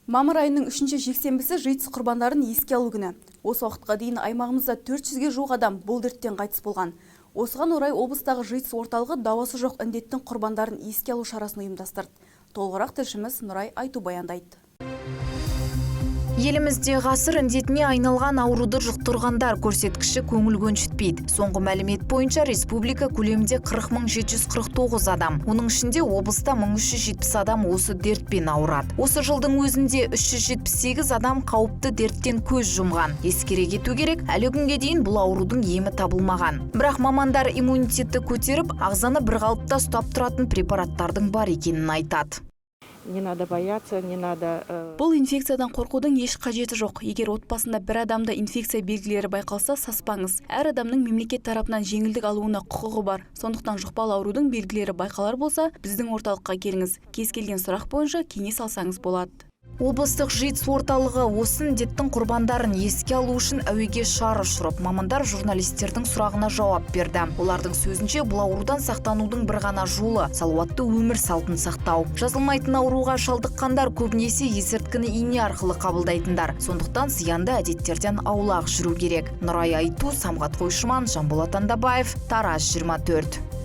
Мамыр айының үшінші жексенбісі – ЖИТС құрбандарын еске алу күні. Осы уақытқа дейін аймағымызда 400-ге жуық адам бұл дерттен қайтыс болған. Осыған орай облыстағы ЖИТС орталығы дауасы жоқ індеттің құрбандарын еске алу шарасын ұйымдастырды. Толығырақ тілшіміз Нұрай Айту баяндайды. Елімізде ғасыр індетіне айналған ауруды жұқтырғандар көрсеткіші көңіл көншітпейді. Соңғы мәлімет бойынша, республика көлемінде 40 749 адам. Оның ішінде облыста 1370 адам осы дертпен ауырады. Осы жылдың өзінде 378 адам қауіпті дерттен көз жұмған. Ескере кету керек, әлі күнге дейін бұл аурудың емі табылмаған. Бірақ мамандар иммунитетті көтеріп, ағзаны бір қалыпта ұстап тұратын препараттардың бар екенін айтады. Не надо бояться, не надо. Бұл инфекциядан қорқудың еш қажеті жоқ. Егер отбасында бір адамда инфекция белгілері байқалса, саспаңыз. Әр адамның мемлекет тарапынан жеңілдік алуына құқығы бар. Сондықтан жұқпалы аурудың белгілері байқалар болса, біздің орталыққа келіңіз. Кез келген сұрақ бойынша кеңес алсаңыз болады. Облыстық ЖИТС орталығы осы індеттің құрбандарын еске алу үшін әуеге шар ұшырып, мамандар журналистердің сұрағына жауап берді. Олардың сөзінше, бұл аурудан сақтанудың бір ғана жолы – салауатты өмір салтын сақтау. Жазылмайтын ауруға шалдыққандар көбінесе есірткіні ине арқылы қабылдайтындар. Сондықтан зиянды әдеттерден аулақ жүру керек. Нұрай Айту, Самғат Қойшыман, Жанболат Андабаев, Тараз 24.